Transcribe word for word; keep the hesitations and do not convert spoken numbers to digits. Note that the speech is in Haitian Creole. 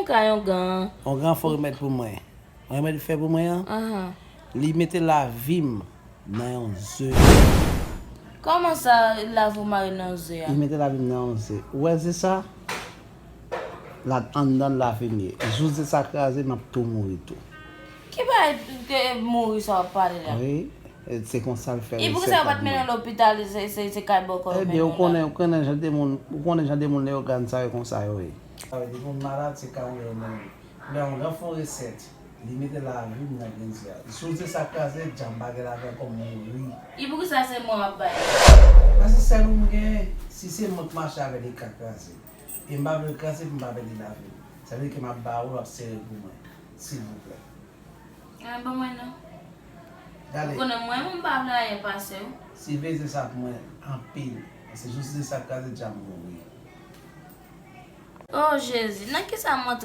Ka yon gan. Yon gan fò remèd pou mwen. Remèd fè pou mwen an, li mete lavi m nan yon ze. Kòman sa, lavi w mare nan yon ze a? Li mete lavi m nan yon ze. Ou wè ze sa? La anndan lavi m ye. Jou ze sa kraze, m ap tou mouri tou. Ki bagay ke mouri sa w ap pale la? Wi, e se konsa l fè resèt la pou mwen. E poukisa yo pa t mennen w lopital, se, se, se kay bòkò yo mennen w la? Ebyen, ou konnen, ou konnen jan de moun, ou konnen jan de moun Leyogàn sa yo konsa yo ye. Sa vle di, pou moun malad, se ka yon lè yo mennen l. Lè yon gran fon resèt, li mete lavi m nan grenn ze a. Jou ze sa kraze, dja m pa gen lavi ankò, m mouri. E poukisa se mwen w ap bay? Paske sèl ou m genyen, si se mwen k mache avè l, li ka kraze. E m pa vle l kraze pou m pa pèdi lavi m. Sa vle di ke m ap ba ou l, w ap sere pou mwen. Silvouplè. An, ban mwen non. Gade. Ou konnen mwen menm m pa vle anyen pase w. Siveye ze sa pou mwen anpil. Paske jou ze sa kraze, dja m mouri. Oh Jezi, nan kisa m antre?